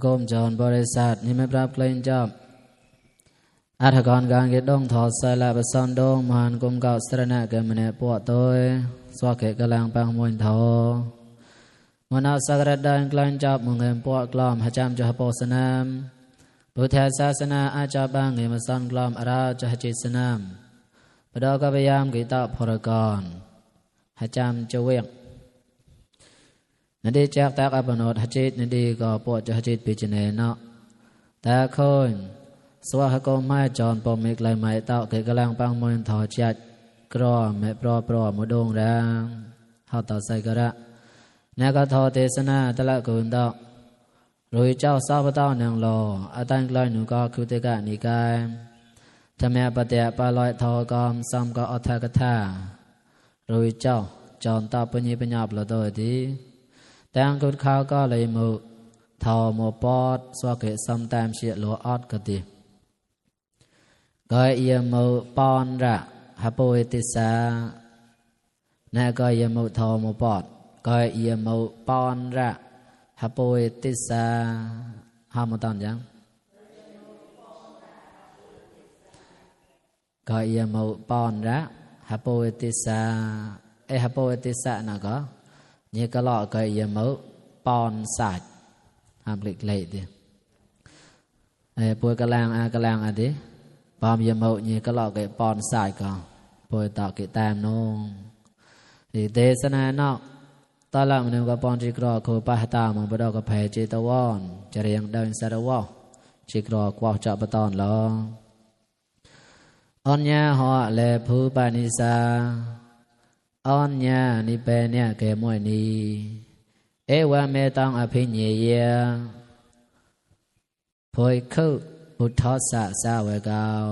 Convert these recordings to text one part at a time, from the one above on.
กรมจรบริษัทนี่ไม่ปรับเกรงจับอัฐกรการเกิดดงถอดใส่ละประสานดงมหันกุมเก่าสระนะเกิดมันเนปวดตัวสวะเกกำลังปังมวยทอมนาสักระดันกลางจับมึงเงินปวดกล้อมหจามจะหปอสนามพุทธศาสนาอาจารย์บางเงินมาสันกล้อมอาราจะหจิตสนามประดอกพยายามกิตาพรกรหจามจะเวียงนั่นดีจากตากอัปนดหจิตนั่นดีก็ปวดจะหจิตปิจเนเนาะแต่คนสวะหกรมไม่จรปมเมกลายไม้เต่าเกิดกำลังปังมวยถอดจัดกรอแม่ปลอมุดงแรงเขาต่อใส่กระนักทอเทศนาตะละกุนดอกโดยเจ้าสาวเต้านังรออาตังกลอยหนูก็คือเตกะนิกายธรรมะปฏิปาลอยทอกอมซ้ำก็อัฏฐกถาโดยเจ้าจอนตาปัญญปัญญาปลดดีแต่อังกุดข้าวก็เลยมือทอมปอดสวะเกซ้ำตามเสียหลัวออดกติก็เอียมือปอนระฮะโปเอติสาและก็เอียมือทอมปอดก็เอียมือปอนระฮะโปเอติสาหามาตอนยังก็เอียมือปอนระฮะโปเอติสาฮะโปเอติสานะก็นี่ก็ล่อก็เอียมือปอนสัตหามเล็กเลยดิป่วยกระลังกระลังดิปอมยมเอานี่ก็ล่อก็ปอนสัตก็ป่วยต่อกิตามนงดิเทศนาเนาะตอนหลังมันก็ปอนจิกรอโคปะหตามันบ่ดอกก็แผ่จิตวอนจะเรียงเดินสารวะจิกรอกว่าจะปะตอนลออัญญาหอแลภูปานิสาอัญญานิเปเนี่ยแก่มวยนีเอวะเมตังอภิญเยพอยคุพุทธสะสาวกาว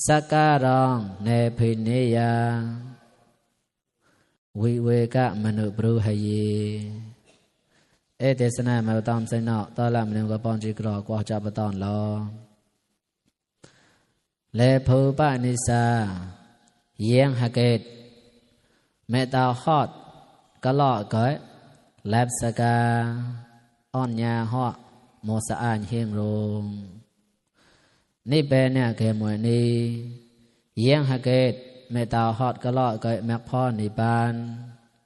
สักการังเนภิเนยาวิเวกะมนุบรูหยีเทศนามาตามไซนอตอนหลังมันก็ปอนจิกรอกว่าจะปะตอนลอเลภูปานิสาเยียงหะเกตเมตาฮอดกะลอเกยแลบสกาอ่อนยาฮอโมสะอานเฮียงโรงนี่เป็นเนี่ยเกมวยนี้เยียงหะเกตเมตาฮอดกะลอเกยแมกพอนิบาน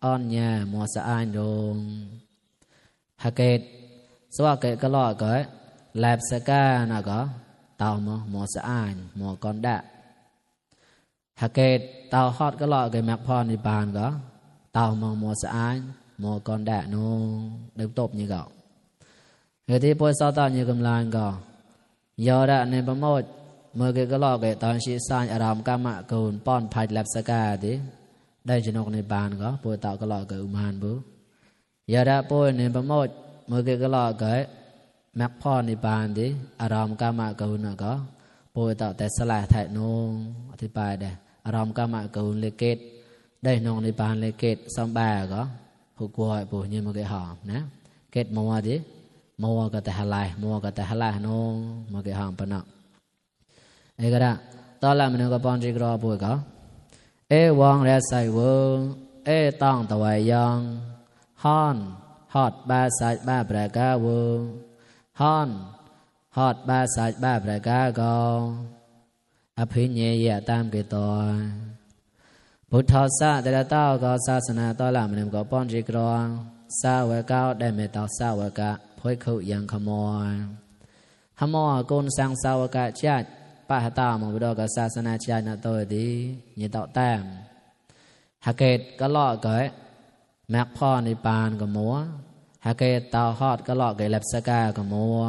อ่อนยาโมสะอานโรงหะเกตสวะเกตกะลอเกยแลบสกานะก็ตาวโมสะอานโมกอนดะหะเกตตาวฮอดกะลอเกยแมกพอนิบานก็ตาวโมสะอานโมกอนดะโนเดิมตบนี่ก็เหตุที่ป่วยซาตานอยู่กำลังก็ยอดะในประโมทเมื่อเกิดก็ลอกเกิดตอนชีสานอารามกามะกูนป้อนภัยแลบสกาดิได้ชนกในบานก็ป่วยต่อก็ลอกเกิดอุมานบุยอดะป่วยในประโมทเมื่อเกิดก็ลอกเกิดแม็กพ่อในบานดิอารามกามะกูนก็ป่วยต่อแต่สลายไทยนงอธิบายได้อารามกามะกูนเลเกตได้นงในบานเลเกตซัมบาก็ผูกกลัวป่วยยังเมื่อเกิดหอมนะเกตมัวดิมัวก็แต่หลายมัวก็แต่หลายนงเมื่อเกิดหอมปนักเอกระตอนหลังมันก็ปอนจิกรอป่วยก็วังแรใส่เวงต้องตะไวยังฮ้อนฮอดบาสายบาประกาเวงฮ้อนฮอดบาสายบาประกาก็อภิญเยตามเกตอพุทธศาสนาเต้าก็ศาสนาตอนหลังมันก็ปอนจิกรอสาวกาได้เมตตาสาวกะพ่อยเขายังขโมยขโมยโกนสังสาวกะจัดป้าตามองไปดูกับศาสนาชาติตัวดีนี่ต่อแต้มหากเกิดก็ล่อเกยแม็กพ่อในปานกับมัวหากเกิดต่อฮอดก็ล่อเกยแลบสกากับมัว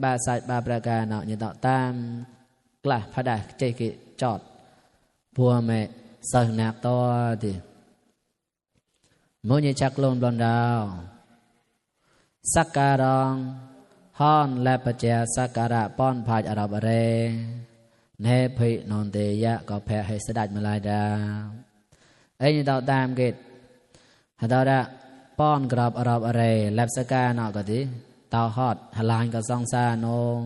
บาสัยบาประการเนาะนี่ต่อแต้มกล้าพระได้เจกิจอดพัวแม่ใส่หนักตัวดิมุญจักลงบนดาวสักการังฮ้อนและปัจเจสักการะป้อนพายอารับเรเนพินนเตยะก็แผ่ให้สดัดมาลายดานี่ต่อตามกิจหาดาดะป้อนกราบอารับเรแลบสกาเนาะก็ดีเตาฮอดหลานก็ซองซานง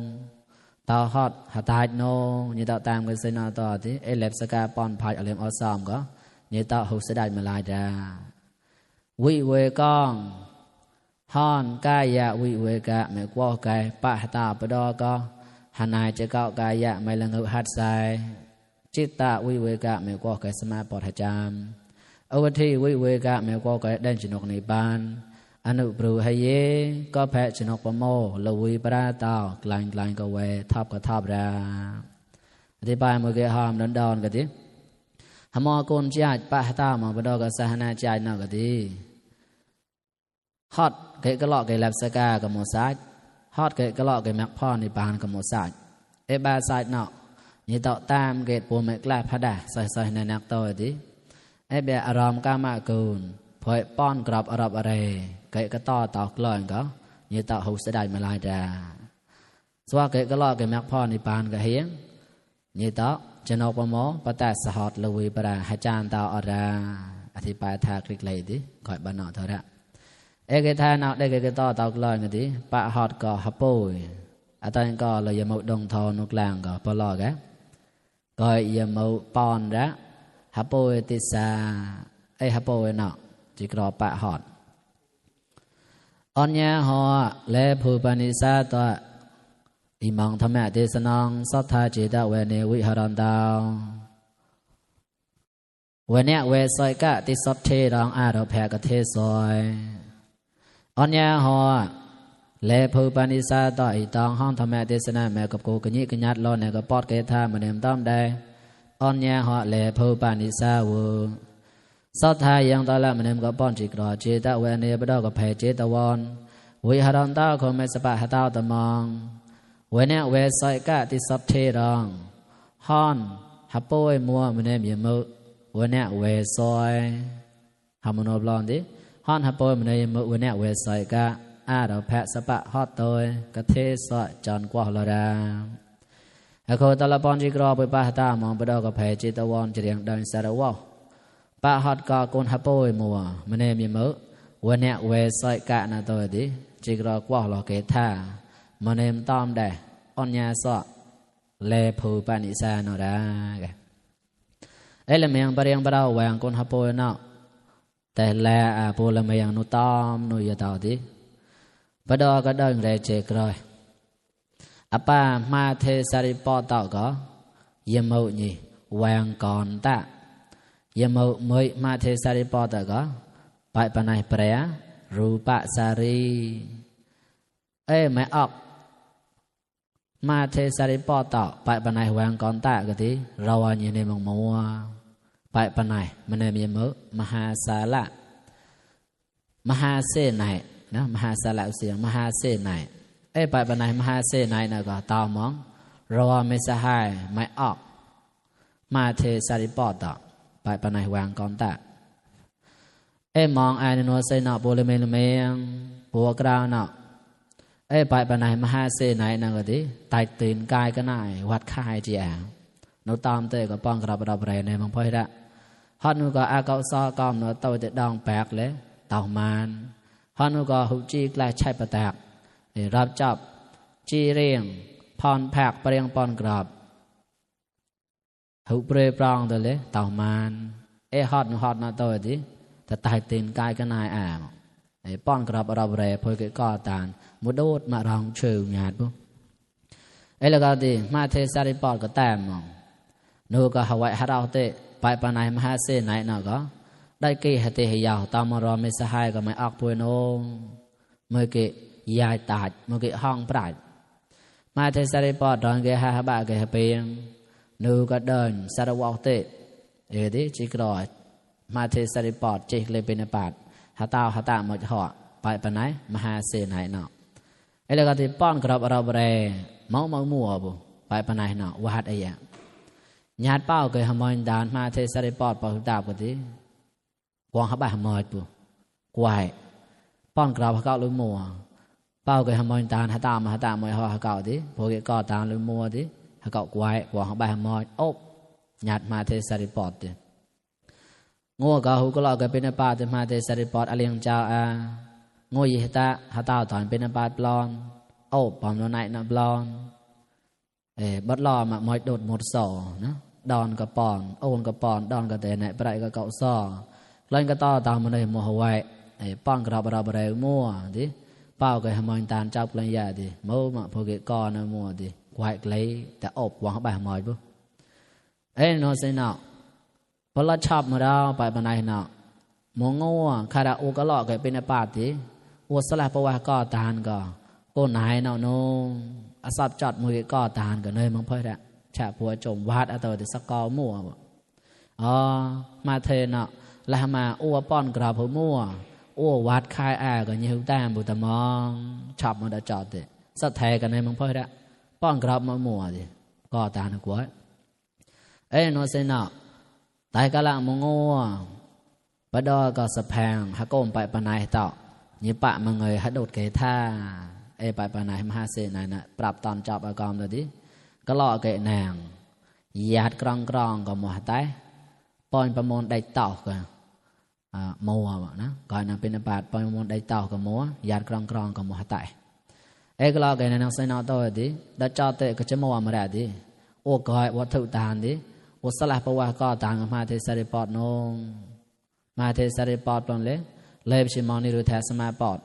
เตาฮอดหาตายนงนี่ต่อตามกันเสนาต่อที่แลบสกาป้อนพายอาเลียมอซอมก็นี่ต่อหุสดัดมาลายดาวิเวกอง ฮ้อนกายะวิเวกะแม่กว่าไกปะตาปดอก็หนายจะเกากายะไม่ละงึหัดใสจิตตะวิเวกะแม่กว่าไกสมาปทจามอวัติวิเวกะแม่กว่าไกได้จนกในบานอนุปรูให้เยก็แพ้จนกปโมลวิปราตาวกลางกลางก็เวทับก็ทับราอธิบายมือเกหอมดอนกันดิหมอกุนจ่ายปะตามาปดอก็สหนาจ่ายนอกกันดิฮอดเกะกะเลาะเกะแลบสกากับหมอซัดฮอดเกะกะเลาะเกะมักพ่อในปานกับหมอซัดบาซัดเนาะนี่ต่อตามเกะปูเมกลาพดาใส่ในนักโตดิเบอารมณ์กามากูนพอยป้อนกรอบอรบอะไรเกะกะต่อตอกลอยก็นี่ต่อหูเสดายมาลายดาสว่าเกะกะเลาะเกะมักพ่อในปานก็เฮียงนี่ต่อจะนอกปโมปะตาสหอดลวีปราหจานตาอราอธิบายทาคลิกเลยดิก่อยบ้านนอกเท่านั้นเกทานาได้เกต่อตอกลอยกันดิปะฮอดก็ฮับปุยอาตอนก็เลยยมดงทอนุกลางก็ปลอกะก็ยมปอนระฮับปุยติสาฮับปุยเนาะจิกรอปะฮอดอัญญาหอและภูปนิสาตัวอิมังธรรมะเทศนังสัทธาจิตเวเนวิหารันดาวเวเนเวสอยกะติสัทเทรังอาเราแพกเทศอยอัญญาหอและภูปนิสาต่ออีตองห้องธรรมะเทศนาแม่กับกูกญิกญัดรอในกระปอดเกธามันเดิมต้อมได้อัญญาหอและภูปนิสาวสัทธายังตอละมันเดิมกระปอนจิกรอเจตเวเนบดอกกับแพเจตวันวิหารันดาวคงไม่สปะหาตาวตะมองเวเนเวสอยกะติสัทเทรังห้อนฮับปุยมัวมันเดิมยมุเวเนเวซอยฮามโนบลอนดิฮอนฮับปอยมันในมือวันนี้เวสายกะเราแพะสปะฮอตโตยกะเทสะจอนกว่าลดาอโคตละปอนจิกรอไปปะตามองไปดอกกะแพจิตวันจะเรียงดังสารวะปะฮอตกะกุนฮับปอยมัวมันในมือวันนี้เวสายกะนาตัวดิจิกรอกว่าลเกธามันในตอมได้อัญญาสะเลภูปานิสานอดาละเมียงปะเรียงปะดาวแหวงกุนฮับปอยเนาะแต่แลปูละเมียงนุตอมนุยตาวดิปะดอก็เดินเรเจกรอยอปามาเทสาริปอตอก็ยมเอานี่แหวงก่อนตะยมเอาเมยมาเทสาริปอตอก็ไปปนัยเปรยรูปะสารีไม่ออกมาเทสาริปอตอไปปนัยแหวงก่อนตะก็ดิเราอันนี้ในมังมัวไปปนัยมันในมีมือมหาสาระมหาเสนายนะมหาสาระเสียงมหาเสนายไปปนัยมหาเสนายนะก็ตามองรอไม่สหายไม่ออกมาเทสาริปอตอไปปนัยวางกอนตะมองไอ้นวลเสนาโปเลเมลเมียงปัวกราวเนาะไปปนัยมหาเสนายนะก็ดิไตตื่นกายก็น่ายวัดค่ายจีแอนุตามเตะก็ป้องกระบระเรในบางพ่อละฮอดนูก็อาเกาซอกอมเนาะเต่าจะดองแปลกเลยเต่ามานฮอดนูก็หุจีกลายใช้ประแตกรับจับจีเรียงพรแผกเปรียงปอนกรอบหุเปรย์ปรองตัวเลยเต่ามานฮอดเนาะตัวดิแต่ตายตีนกายก็นายป้อนกรอบระเรพอยก็ก่อตานมุดโดดมารองเชิงหยาดปุ๊แล้วก็ดิมาเทสาริปอดก็แต้มมองนูก็หวัยหาเราเตะไปปนัยมหาเสนายเนาะก็ได้เกหเตหยาวตามมารอไม่สหายก็ไม่ออกป่วยโนเมื่อกี้ยายตาดเมื่อกี้ห้องปราดมาเทสาริปอดรอนเกหาบะเกหเปียงนูก็เดินสารวัตเตะดิจิกรอมาเทสาริปอดจิกเลยเป็นปาดหาตาหมดห่อไปปนัยมหาเสนายเนาะแล้วก็ที่ป้อนกรอบเราเรเมามัวบุไปปนัยเนาะวัดอะไรญาติเป้าเคยหมอยดานมาเทสาริปอดปอดาบกันทีกวางเขาบ่ายหมอยปุ๊กวายป้อนกราบเขาเก่าลุยมัวเป้าเคยหมอยดานหาตามมวยเขาเก่าทีพวกเก่าตามลุยมัวทีเขาเก่ากวายกวางเขาบ่ายหมอยโอ๊บญาติมาเทสาริปอดทีงัวก็หูก็หลอกกันเป็นป่าแต่มาเทสาริปอดอเลียงเจ้างัวยิตาหาตาถอนเป็นป่าปลอนโอ๊บปอมโนไนนับปลอนบัดล้อมามอยโดดหมดส่อนะดอนกระปอนโอนกระปอนดอนกระเตะไหนปลายกระเกาซ้อเล่นกระต่อตามมันเลยมัวหวยป้อนกระบระบระมัวดิ เป้าก็หมอยตานจับลังยาดิโมมะพอเกกอนะมัวดิกวายไกลแต่อบวางไปหมอยบุโนสิเนาะพอละชอบมาดาวไปบันไดเนาะมงงัวคาราโอกะลอก็เป็นปาติอวสละปะวะก็ตานก็โกนายเนาะนงอสับจอดมือก็ตานก็เนยมังเพิ่นละชะผัวจมวาดอะตอติสกอมั่วมาเทเนาะละมาอัวป้อนกราบมั่วอัววัดคายอาก็ยิวแต้มบุตรมองชอบมาดจอดติสัทแทกันในมังเพิ่นละป้อนกราบมามั่วดิก็ตานกวยโนเซเนาะตายกะละมงงัวปะดอก็สะแพงหะก้มไปปะนายเตาะยิปะมังเงยหะโดดเกท่าไปปะนายมหาเสนาน่ะปรับตอนจอบอากอมตัวดิก็ลอเกนางญาติกรองก็หมอตายปอนประมวลได้เต่าก็มัวนะก่อนนั้นเป็นบาทปอนประมวลได้เต่าก็มัวญาติกรองก็หมอตายก็ลอเกนางเสนาตัวดิดัจจอเตก็จะมัวมาได้ดิโอ้ก้อยวัตถุตานดิอุสละปะวะก็ต่างมาเทสริปอดนงมาเทสริปอดปนเลยชิมอนิรุแทสมาปอด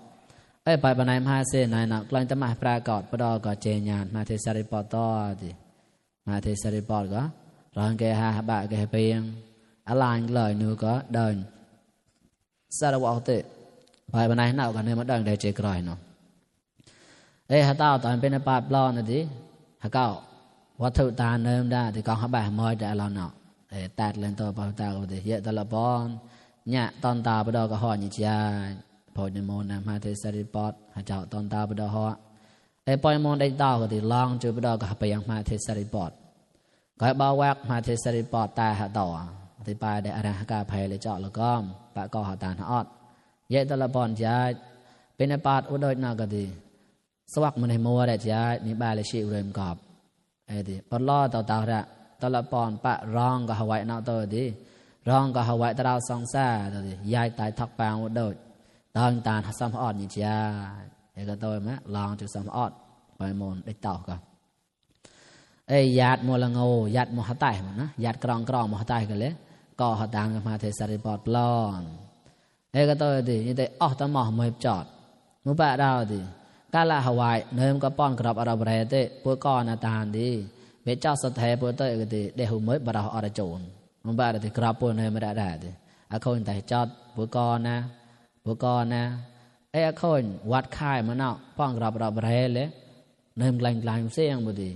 ไปบนายมหาเสนายนักกลางตมาปรากฏปดอก็เจญานมาเทสริปอดต่อดิมาเทสริปอดก็ร้องแกหาบะแกเปียงอลานเลยนูก็เดินสารวัตรไปบนายนักกันเนี่ยมาเดินได้เจกรอยเนาะหาเต้าตอนเป็นปาดปลอนนะดิหาเก้าวัตถุตาเนิมได้ที่กองหาบ่ามอยได้เราเนาะตัดเล่นตัวปาตาก็ดิเยอะตละปอนเนี่ยตอนตาปดอก็ห่อนิจาพอในโมนะมาเทสริปอดหาเจ้าตอนตาปดอห่อปอยโมได้ตาก็ดิลองจูปดอก็ไปยังมาเทสริปอดก็บ่าวแวกมาเทสริปอดตาหาต่อที่ไปได้อะไรกาภัยเลยเจาะแล้วก็ปะก็หาตาหาอดเยอะตละปอนจะเป็นปาดอุดอยนาก็ดิสวักมันให้มัวได้จะมีบาเลชิเริ่มกอบดิปลอต่อตาระตละปอนปะร้องก็หาไว้นาตัวดิร้องก็หาไว้ตราสองซ่าตัวดิยายตายทักปางอุดอยตอนตาหาซ้ำอดนี่จ้าก็ตัวมะลองจุซ้ำอดไปมนได้ต่อก็ญาติมัวละโงญาติมัวหาไตมันนะญาติกรองมัวหาไตกันเลยก็หาตางกันมาเทสริปอดปลอนก็ตัวดินี่แต่ตะหมอไม่จอดมุปะดาวดิกาละหวายเนิมก็ป้อนกรับอรบเรเตปัวก้อนตาดีเบเจ้าสเทปัวเตก็ดิเดหุมบราอรโจนมุปะดิกรับปัวเนิมไม่ได้ดิคนแต่จอดปัวก้อนนะคนวัดค่ายมันเนาะป้อนกรับอรบเรเลยเนิมกลางเสียงบุดี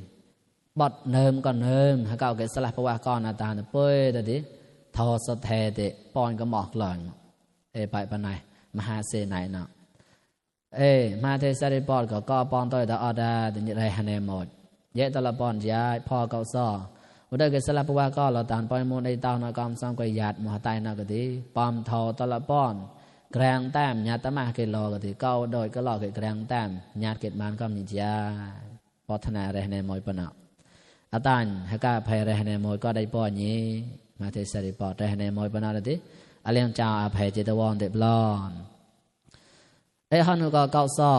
บดเนิมก็เนิมหาเก่าเกศละปัวก้อนตาเนี่ยเป้ยแต่ดิทอสเทเตป้อนก็หมอกหลังไปปนไหนมหาเสนายเนาะมาเทสริปอดก็ปอนตัวตาอดาดินิไรฮันเนหมดเยอะตละปอนยาพ่อเก่าซ้ออุดรเกศละปวะก็เราตานปอยมูลในเตาหน้ากรรมซ้ำก็หยาดมหาไตนักก็ดีปอมทอตละปอนแกรงแต้มญาตมาเกลอก็ดีเก้าโดยก็หลอกแกรงแต้มญาติเกตมันก็มียาปอธนาไรฮันเนหมดปนอาตันฮักกาภัยไรฮันเนหมดก็ได้ปอนนี้มาเทสริปอดไรฮันเนหมดปนอะไรดิอเลียงเจ้าอภัยเจตวอนเดบลอนฮันก็เก่าซ้อ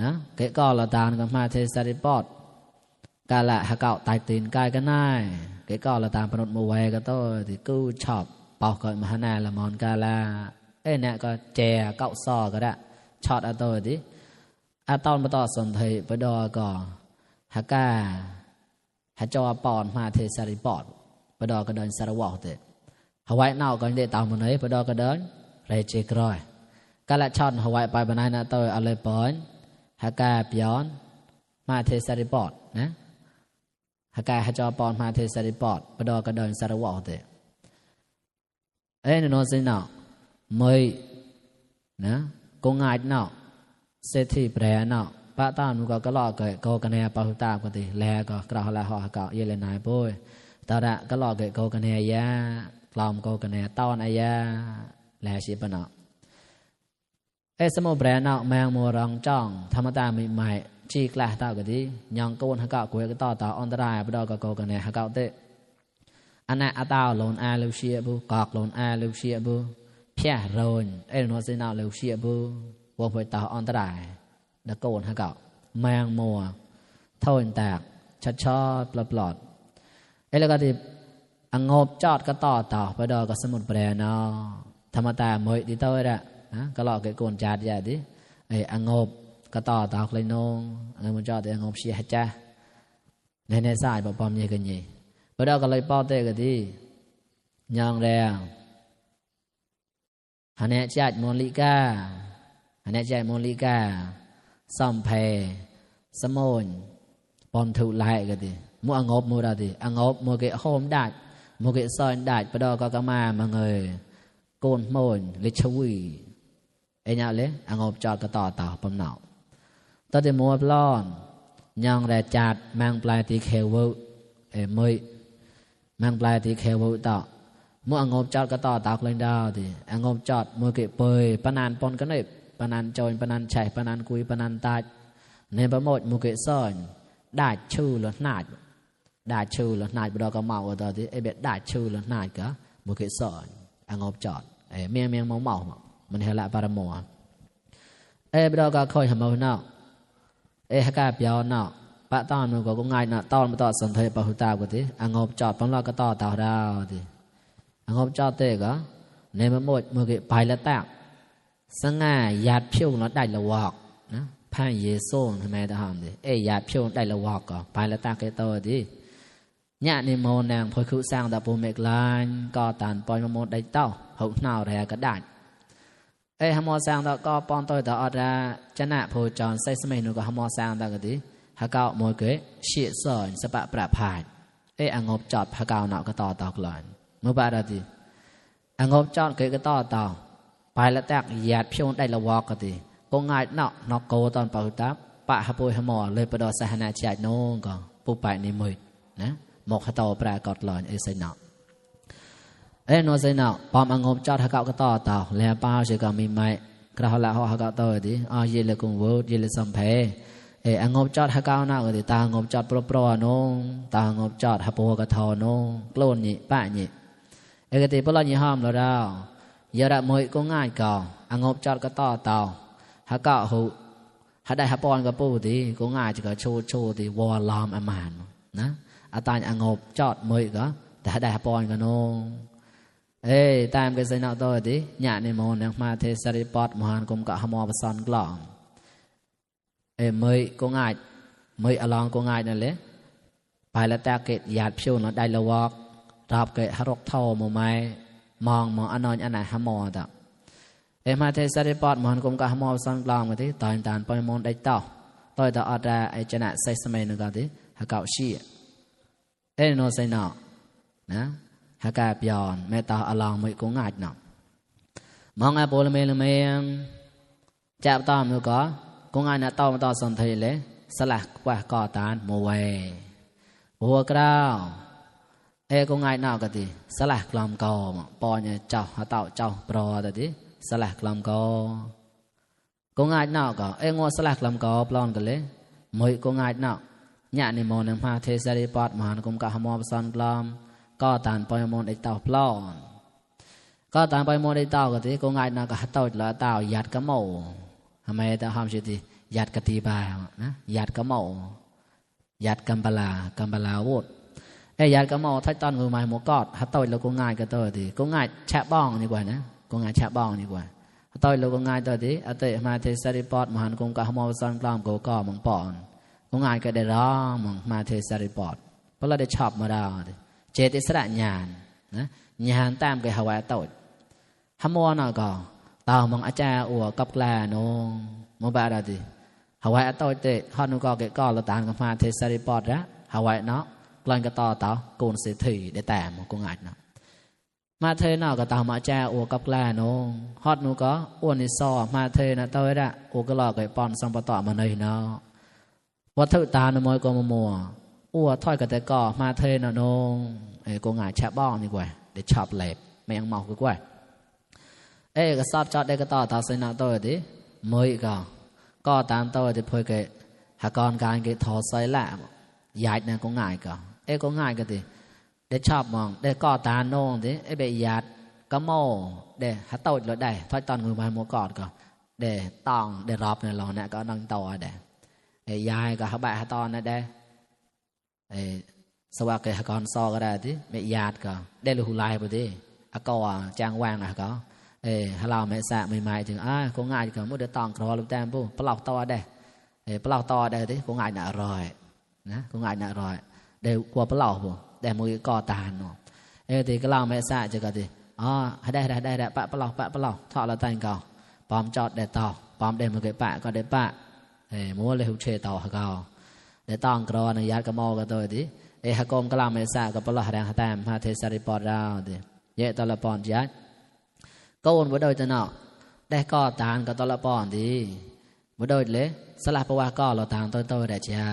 นะเกะก็ละตานก็มาเทสริปอดกาละหะเก่าตายตีนกายกันได้เกะก็ละตานปนดมือไว้ก็โตที่กู้ชอบเป่าก็มหานาละมอนกาละเนี่ยก็แจเก่าซ้อก็ได้ช็อตอะโตดิอะตอนมาต่อสนไทยปดอก็หะกาหะจอปอนมาเทสริปอดปดอก็เดินสารวะเตหาไว้นอกก็ได้ตามมันเลยปดอก็เดินเรเจกรอยกาละชอนหวายไปบนายนาตัวอะไรปอนหากาเปียนมาเทสริปอดนะหากาหจอปอนมาเทสริปอดปดอกระเดินสารวะเตนนสินะไม่นะกงไงเนาะเศรษฐีแปรเนาะป้าตานุก็ลอกเกยโกกันเนียปะหุตาปกติแลก็กล่าวละหอหากาเยเลนายปุ้ยตาระก็ลอกเกยโกกันเนียยากลอมโกกันเนียตอนอายาแลชิปะเนาะสมุแปรเนาะแมงมัวรังจ้องธรรมตาไม่ใหม่ชีกละตากะดียังโกนหะเก่ากุยก็ต่ออันตรายปดอกะโกกันเนี่ยหะเก่าเตอันน่ะอะตาวโลนอาลูเชียบุกอกโลนอาลูเชียบุเพียโรนโนสินาลูเชียบุบ่ไปต่ออันตรายดะโกนหะเก่าแมงมัวโทนแตกชอดปลอดแล้วก็ดิงบจอดก็ต่อปดอกะสมุแปรเนาะธรรมตาเมยดิโตระก็หลอกเกโกนจาดยาดิงบ ก็ต่อตอกเลยนงมันจอดแต่งบเสียจ้าในสายปอมเยกันยี่พอเราก็เลยป้อเตกันที่ยองแรงหันเนี่ยจัดมอลิกาหันเนี่ยจัดมอลิกาซ่อมเพสมนปอมถูกไล่กันที่มัวงบมัวอะไรงบมัวเกะโฮมได้มัวเกะซอยได้พอเราก็มาเงยโกนมนลิชวีไอ้เนี่ยเลยงบจอดก็ต่อปอมหนาวตอนที่มัวปล้อนยองแรงจัดมังปลายตีเขวมือมังปลายตีเขวต่อมัวงบจอดก็ต่อตอกเลยดาวที่งบจอดมัวเกะเปยปนานปนกันเลยปนานโจรปนานแฉปนานกุยปนานตายในประโมทมัวเกะซ่อนได้ชื่อหรือหนาดได้ชื่อหรือหนาดบดก็เมากันตอนที่ไอ้เบ็ดได้ชื่อหรือหนาดก็มัวเกะซ่อนงบจอดเมียงเมามันเฮละปารมัวบดก็คอยทำเอาเนาะฮักกาเปียวเนาะปะตอนมันก็ง่ายเนาะตอนมาต่อสนเทปะหุตาก็ที่งบจอดปั๊มเราก็ต่อดาวที่งบจอดเตะก็ในมะมดมือเกไปแล้วแตกสง่าหยาดผิวเราได้ละวอกนะพายเยซูทำไมตาหอมดิหยาดผิวได้ละวอกก็ไปแล้วแตกเตอดิเนี่ยในโมนางพอคือสร้างตะปูเมกลานก็ตานปล่อยมะมดได้เต้าหุบหนาวแรงก็ได้ฮมอสร้างตะก็ปอนตัวตะอดาชนะโพจรใส่สมัยนู้นก็ฮมอสร้างตะก็ดิฮักเก้ามวยเกะเชี่ยสอนสปะประพายงบจอดฮักเก้าเนาะก็ต่อตอกหลอนเมื่อบาดดิงบจอดเกะก็ต่อไปแล้วแตกหยาดพิวได้ละวอกก็ดิก็ง่ายเนาะนอกโกตอนเป่าตับปะฮะปุยฮมอเลยประดอสหนาใจโน่ก็ปูไปในมือนะหมกฮะโตปรากฏหลอนใส่เนาะโนใส่เนาะปอมงบจอดฮักเก้าก็ต่อแล้วป้าเสก็มีไม้กระหล่ำฮักเก้าต่อดิเยลกุงวูดเยลสัมเพงบจอดฮักเก้าหน้าก็ดิตางบจอดปลอโน่ตางบจอดฮับโปกระทอโน่กล้นนี่ป้านี่ก็ติปลอนี่ห้อมแล้วดาวยาระมวยก็ง่ายก่องบจอดก็ต่อฮักเก้าหูฮัดได้ฮับปอนก็ปูดิก็ง่ายจะก็โชว์ดิวอลลอมอมานนะอาตางงบจอดมวยก็แต่ฮัดได้ฮับปอนก็โน่ตามกันใส่หน้าตัวดิหยาในโมนมาเทสริปอดมหันกุมกะฮมอปสันกล่องมือก็ง่ายมืออลองก็ง่ายนั่นแหละไปแล้วแต่เกตหยาดผิวนั่นได้ละวอกรับเกตฮารกเท่าโมไม้มองอันนอนอันไหนฮมอต่อมาเทสริปอดมหันกุมกะฮมอปสันกล่องกันที่ตอนตานปอยมนได้ต่อต่ออัดชนะใส่สมัยนึงกันที่ฮักเก่าชี้โนใส่หน้านะฮักกาเปียนแม่ตาอลองมือก็ง่ายหนักมองโปลเมลเมียงจับตามมือก็ง่ายนะต่อมาต่อสนทีเลยสลักว่าก่อตานโมเวหัวกล้าวก็ง่ายหนักกันทีสลักลำกอปอนเนี่ยเจ้าหาเต่าเจ้าปลอแต่ทีสลักลำก็ง่ายหนักก็งัวสลักลำกอปลอนกันเลยมือก็ง่ายหนักเนี่ยในโมนมาเทสริปอดมหันกุมกะฮมอปสันกลอมก็ตานปอยมนไอเต่าปลอนก็ตานปอยมนไอเต่าก็ทีก็ง่ายนะก็เต่าละเต่าหยัดกระโมทำไมแต่ห้ามชื่อที่หยัดกตีบานะหยัดกระโมหยัดกัมปลาโวดหยัดกระโมถ้าตอนงูไม้หมูกอดเต่าเราก็ง่ายก็ตัวทีก็ง่ายแฉะบ้องดีกว่านะก็ง่ายแฉะบ้องดีกว่าเต่าเราก็ง่ายตัวทีเตะมาเทสริปอดมหันกุมกะฮมอซันกลามก็มังปอนก็ง่ายก็ได้ร้องมังมาเทสริปอดเพราะเราได้ชอบมาดาวเจติสระญาณนะญาณตามกับหวายตดฮมอน่ะก็ตาวมังอาจารย์อัวกับแกลโนมบาดาดิหวายตดเตะฮอนุก็เกก็ละตานกับมาเทสริปอดละหวายเนาะกลันก็ต่อเตาโกนเสถีได้แต่มันก็ง่ายนะมาเทน่ะก็ตาวมาอาจารย์อัวกับแกลโนฮอดนูก็อ้วนนิซอมาเทน่ะเตยละอัวก็ลอกไก่ปอนสัมปตอมาเลยเนาะวัตถุตาหนมอยก็มัวอ้วถอยกับแต่ก่อมาเทนนงก็ง่ายแฉบ้องดีกว่าเดี๋ยวชอบเล็บไม่ยังเมาก็กว่าก็สอบจอดได้ก็ต่อตาเสนาตัวดิมือก็ตามตัวที่เพื่อเกะหากรการเกะทอใส่ละยายนั่นก็ง่ายก็ง่ายก็ดิได้ชอบมองได้ก็ตาโนงดิเบยยาดก็โม่ได้หาตัวเราได้ถอยตอนมือมาโมกอดก็ได้ต้องได้รอบในเราเนี่ยก็นั่งต่อได้ยายก็หาใบหาตอนนั่นได้สวัสดิ์กรซอก็ได้ที่ไม่ญาติก็ได้ลูกลายพอดีก็จางวางก็ เราไม่สะไม่หมายถึงก็ง่ายก็มุดตองครอลูกแต้มปุ๊บปลอกตัวได้ ปลาต่อได้ติก็ง่ายน่ะอร่อยนะก็ง่ายน่ะอร่อยได้กว่าปลาบ่แต่มือก่อตานเนาะติก็ลาวแม่ซะจะก็ติอ๋อได้ปะปลาทอดละตันก็ปอมจอดได้ต่อปอมได้มือก็ปะก็ได้ปะมัวเลยหุเชต่อก็ได้ต้องกรอนะญาติก็มอก็ตัวติหะกมก็ลาวแม่ซะก็ปลาแดงหะแต้มพาเทสริปอดดาวติเยตะละปอนญาติก็วนบ่โดยตะเนาะได้ก่อตานก็ตะละปอนติบ่โดยเลยสลับว่าก็เราตามโตๆได้จ้า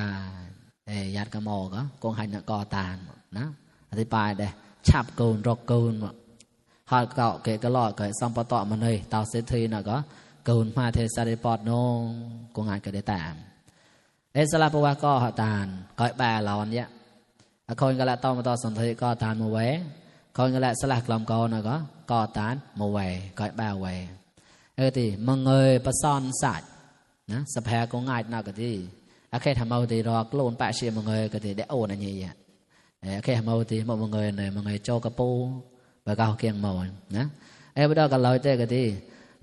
ญาติก็มอก็คงให้น่ะก่อตานนะอธิบายได้ฉับกูนรกกูนฮอดเกาะเกก็ลอดก็ซัมปะตอมาเลยตาวเสถีน่ะก็กูนมาเทสริปอดนงคงให้ก็ได้ตามสลับว่าก็หตานก็แปลเราอันเนี้ยคนก็ละต้องมาต่อสนทก็ตานมาไว้คนก็ละสลักลำกอน่ะก็ตานมาไว้ก็แปลไว้ติมึงเอ้ยประซ่อนสัตว์นะสะแพก็ง่ายน่ะก็ติแค่ทำเอาติรอกโลนปะเสียมึงเอ้ยก็ติได้โอนอันนี้แค่ทำเอาติมึงเอ้ยเนี่ยมึงเอ้ยโจกระปูไปก้าวเกียงหมอนนะบ่ได้ก็ลอยเตก็ติ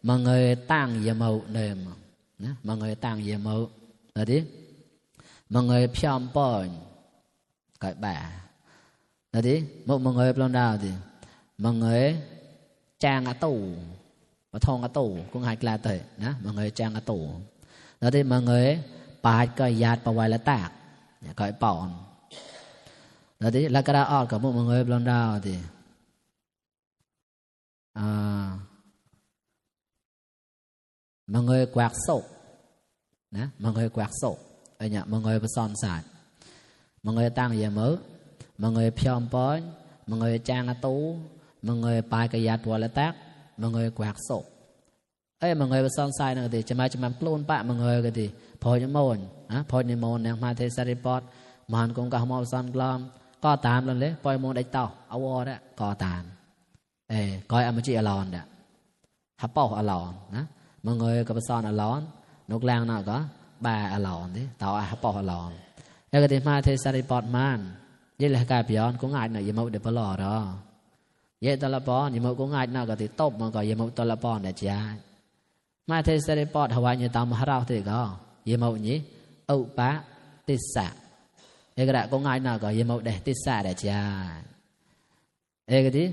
มึงเอ้ยตั้งยะเมาเนี่ยนะมึงเอ้ยตั้งยะเมาติมึงเอ้ยพยอมป้อนก็แปลติมึงเอ้ยปลอนดาวติมึงเอ้ยจางอะตู่ปะทองอะตู่ก็ง่ายกลาเตนะมึงเอ้ยจางอะตู่แล้วติมึงเอ้ยปาดก็ญาติปะไว้ละแตกก็ไอ้ป่อนแล้วติแล้วก็ได้ออดกับมึงเอ้ยปลอนดาวติมึงเอ้ยแกวกศกนะมึงเอ้ยแกวกศกเนี่ยมึงเอ้ยประซ่อนศาสตร์มึงเอ้ยตั้งยะมื้อมึงเอ้ยพยอมป้อนมึงเอ้ยจางอะตู่มึงเอ้ยปาดก็ญาติปะไว้ละแตกมึงเอ้ยแกวกศกมึงเอ้ยประซ่อนศาสตร์นั่นก็ติจะมาปลูนปะมึงเอ้ยก็ติพอจะโมนนะพอจะโมนเนี่ยมาเทสริปอดมันคงก็มอซันกลอมก็ตามเลยปล่อยโมนได้ต่อเอาวอได้ก็ตามก้อยอมจิอลอนเนี่ยฮับเป้าอลอนนะมึงเอ้ยกับซอนอลอนนกแรงน่ะก็บาอลอนดิต่อฮับเป้าอลอนก็ติมาเทสริปอดมันยิ่งเลยกายย้อนก็ง่ายหน่อยยมเอาเดี๋ยวปลอดเยตละปอนยมเอาก็ง่ายน่ะก็ติตบมันก็ยมเอาตละปอนเนี่ยจ้ามาเทสริปอดหวายเนี่ยตามมหาราชติก็ยมเอานี้อุปะติสะก็ได้ก็ง่ายน่ะก็ยมเอาเดติสะเนี่ยจ้าก็ติ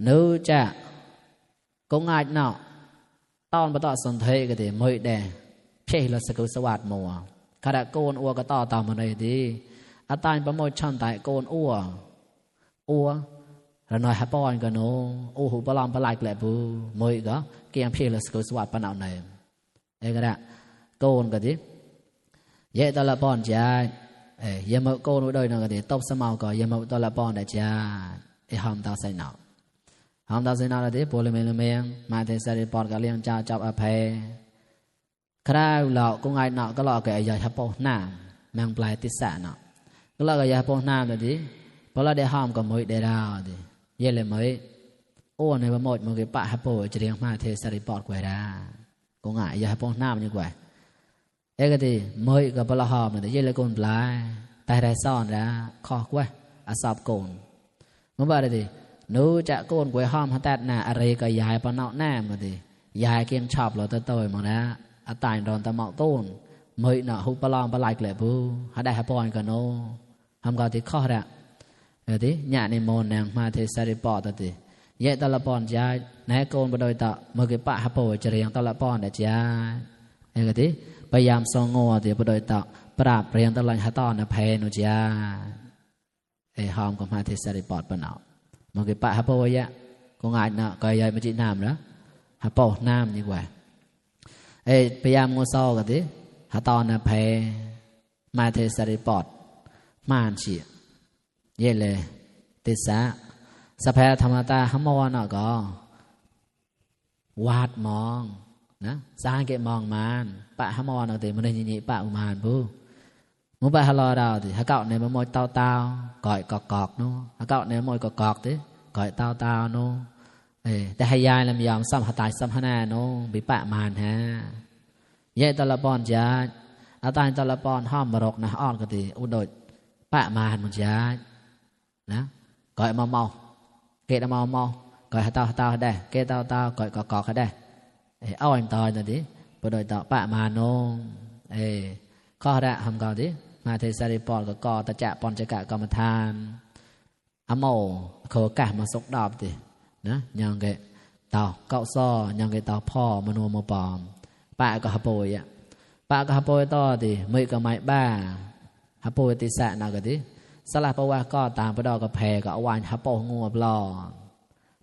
นึกจะก็ง่ายน่ะตอนมาต่อสนเทก็ติไม่ได้เพ่ละสกุลสวัสดิ์มัวขณะโกนอัวก็ต่อตามมาเลยดีอาตายประโมทช่อนไตโกนอัวแล้วน้อยฮับปอนก็โนหูปลอมปลายแกลบูมวยก็เกี่ยงเพ่ละสกุลสวัสดิ์ปนเอาเนมก็ได้โกนก็ติเยตละปอนจ้ายามโกนโดยนั่นก็ติตบสมาวก็ยามตละปอนได้จ้าหอมตาใส่หนาวหอมตาใส่หนาวติโพลเมลเมงมาเทสริปอดก็เลี้ยงจ้าจับอภัยคราวหลอกก็ง่ายหนาวก็หลอกแก่ใหญ่ฮับปอหน้าแมงปลายติสะหนาวก็หลอกแก่ใหญ่ฮับปอหน้าเลยดิพอเราได้หอมก็มวยได้ดาวดิเยเลยมวยโอ้ในประโมทมึงก็ปะฮับปอจะเลี้ยงมาเทสริปอดกว่าได้ก็ง่ายใหญ่ฮับปอหน้ามันยิ่งกว่าก็ติมวยก็พอเราหอมเลยเยเลยโกนปลายแต่ได้ซ่อนแล้วคอกว่าอาสอบโกนมึงบอกเลยดินู้จะโกนกวยห้อมฮัตแตน่ะอะไรก็ยายปนเอาแน่มาดิยายเกียงชอบเราโตๆมานะอาตายโดนตะเมาโกนเมยน่ะหุบปลอมปลายเกล็ดบูหาได้ฮับปอนกันโนทำก่อนที่ข้อละดิญาในโมนแนงมาเทสริปอตติเยตละปอนยายนายโกนบดอยตะมือกิปะฮับปอจะเรียงตละปอนเดจายก็ดิพยายามทรงงัวติบดอยตะปราบเรียงตะลันฮัตตอนเพนุจาหอมกับมาเทสริปอดปนเอามึงก็ปะฮับปอยะก็ง่ายนะก็ยายมาจีน้ำแล้วฮับปอน้ำดีกว่าพยายามงูโซ่กันดิฮัตตอนเพมาเทสริปอดมานเฉียเย่เลยติสะสภาธรรมตาหมอน่ะก็วาดมองนะสร้างเก็บมองมันปะหมอน่ะติมันได้ยินปะอุมานบูมุบะฮะลอดาวติฮะเก่าในมะมอยเตาก่อยกอกโนฮะเก่าในมะมอยกอกติก่อยเตาโนแต่ให้ยายลำยอมซ้ำหะตายซ้ำหะนาโนบิปะมานฮะเยตละปอนจาอาตายตละปอนห้อมมรกนะอ้อนก็ติอุดดปะมานมันจานะก่อยเมาเกตเมาก่อยหะเตาได้เกตเตาก่อยกอกได้อ้อยตอยนั่นดิบ่โดยต่อปะมานโน ข้อละหำกอติมาเทสาริปอดก็กอตะจะปอนจะกะกรรมฐานอโมโคกะมาสกดอบตินะยังเกตาเกาซ้อยังเกตาพ่อมโนมปอมปะก็หะโปยอ่ะปะก็หะโปยต่อติมื้อก็ไม้บ้าหะโปยติสะนะก็ติสละปะว่าก็ตามปะดอกก็แพก็เอาวานหะโปงัวปลอ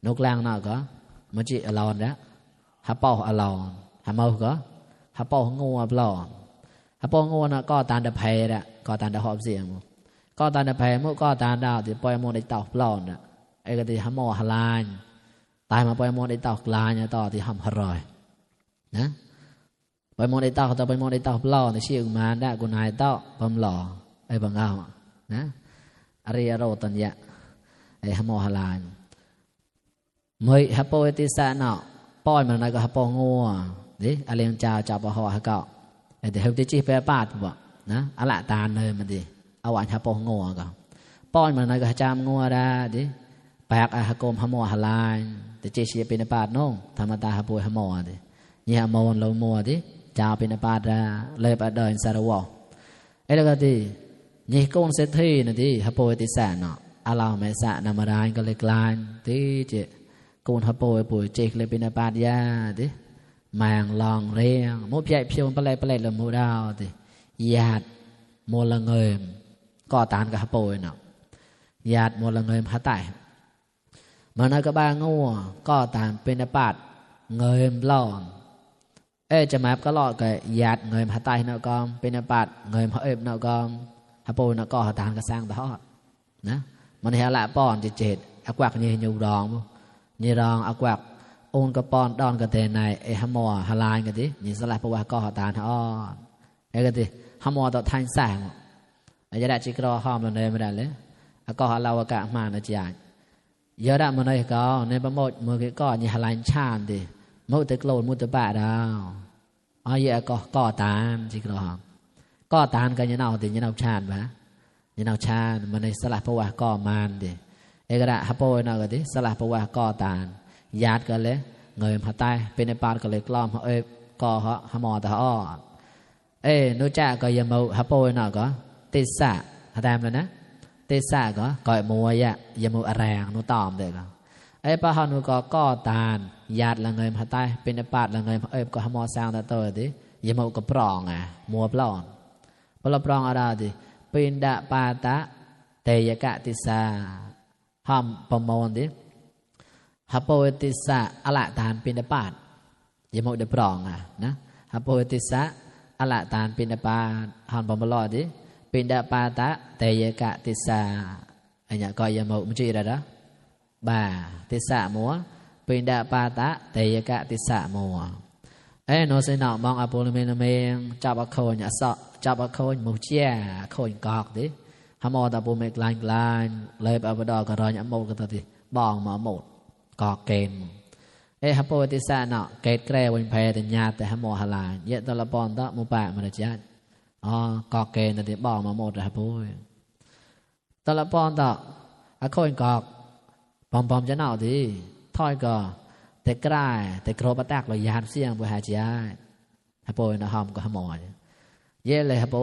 นกแรงน่ะก็มจิอลอนละหะโปอลอนหะเมาก็หะโปงัวปลอนหะโปงัวน่ะก็ตามตะแพละก็ตามตะหอบเสียงก็ตามตะแพมุก็ตามดาวติปล่อยมได้ตอกปลอนน่ะไอ้ก็ติหะโมหะลานตายมาปล่อยมได้ตอกลานเนี่ยต่อที่หำหรอยนะปล่อยมได้ตอกต่อปล่อยมได้ตอกปลอนชื่อมาได้กุนายตอกบำหล่อไอ้บังเอานะอริยโรตัญญะไอ้หะโมหะลานมื้อหะโปติสะเนาะป้อยมันน่ะก็หะโปงัวดิอะเลงจาวจับบ่ฮอหะเกาไอ้ที่เฮาติจิแปปาดบ่นะอะละตาลเลยมันดิเอาวันหะโปงัวก็ป้อยมันน่ะก็จามงัวดาดิแปกอะหะโกมหะโมหะลานติจิสิเป็นปาดน้องธรรมตาหะโปหะโมดิญะโมนโลมัวดิจาวเป็นปาดดาเลยปะเดินสารวะไอ้แล้วก็ดินี่กงเศรษฐีน่ะดิหะโปติสะเนาะอะลาวแม่สะนามรานก็เลยกลานติจิกูนหะโปปุยจิกเลยเป็นปาดยาดิมางลองเรียงมุใหญ่เพียวปะเลละมูดาวติญาติโมละเงิมก็ตานกับหะโปเนาะญาติโมละเงิมหะไตมันก็บ้างัวก็ตามเป็นปาดเงิมล่อนจะมาก็ลอก็ญาติเงิมหะไตเนาะก็เป็นปาดเงิมหะเอบเนาะก็หะโปเนาะก็ตานก็สร้างตอดนะมันเฮละป้อนจิเจ็ดอักวักนี่อยู่ดองนี่รองอักวักโอนกระปอนดอนกระเตนในไอ้หะมอหะลานกันดินี่สลับเพราะว่าก็หอตาหอไอ้กันดิหะมอต่อทางแสงไอ้จะได้จิกรอหอมเลยไม่ได้เลยก็หะเรากะมานะจ๊ะเยอะได้มาในก็ในประโมทมือก็นี่หะลานชานดิมุตะโกลมุตะบะดาวอ๋อเยอะก็ตามจิกรอก็ตามกันยันเอาดิยันเอาชานปะยันเอาชานมาในสลับเพราะว่าก็มานดิไอ้ก็ได้หะโปยน่ะก็ดิสลับเพราะว่าก็ตามญาติกันเลยเงยมาใต้เป็นในปานก็เลยกล้อมก็หะมอตะอ้อนูจ่าก็ยามหะโปยน่ะก็ติสะหะตามแล้วนะติสะก็ก่อยมัวยะยามอะแรงนูตอมเด้อก็ปะหานูก็ตานญาติละเงยมาใต้เป็นในปานละเงยก็หะมอสร้างตะโตดิยามก็ปรองมัวปลอนปรองอะไรดิปินดะปาตะเตยกะติสาหอมปมอนดิหะโปติสะอะละตานปินปาดยามได้ปรองนะหะโปติสะอะละตานปินปาดหอมปมลอดิปินดะปาตะเตยกะติสาอันนี้ก็ยามมุจิระดะบาติสะมัวปินดะปาตะเตยกะติสะมัวโนสินอมองอโปลเมนเมงจับอโคนอะสะจับอโคนมุเจียโคนกอกดิหะมอตะปูเมกลานเลยอบดอกรอยะโมกตะติบองมาหมดก็เกณฑ์หะโปติสะเนาะเกตแกรวันแพแต่ญาแต่หะโมหะลานเยตะละปอนตะมุปะมะนะจ๊ะก็เกณฑ์ตะติบองมาหมดหะโปตะละปอนตะอะโคนกอกปอมจะเนาดิถอยก็แต่กล้าแต่โครปะตักเลยยานเสียงบ่หาจ๊ะหะโปนะหอมก็หะโมเยเลยหะโป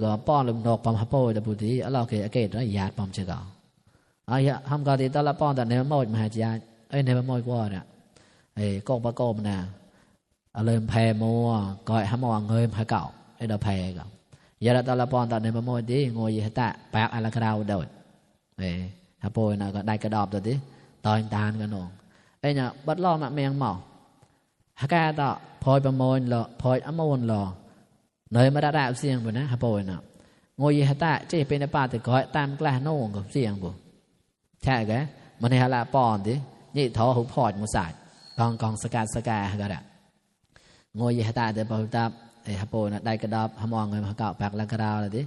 ก็ป้อนลมนกปอมหะโปตะปุติอะลอเกอะเกตยาปอมจะก็ทำการติดตละป้อนแต่ในมดมหาญาในมดกว่าน่ะกบประกบน่ะเริ่มแพมัวก่อยหะมอเงยหะเก่าดอกแพก็ยาตละป้อนแต่ในมดดิงวยตะแปกอะละคราวโดดหะโปน่ะก็ได้กระดอบตัวดิตอนตานกันนองเนี่ยบัดล้อมะแมงหมอหะกาตะพอยประมวลลอพอยอมวลลอเนยมาดาเสียงบ่นะหะโปน่ะงวยตะจิเป็นปาติก่อยตามกล้าโน่กับเสียงบ่ใช่แกมันให้ละปอนดินี่ท้อหุบพอดมุสายกองสกาก็ได้งวยตาเดปตับหะโปน่ะได้กระดอบหะมองเงยหะเก่าปากละกระดาวเลยดิ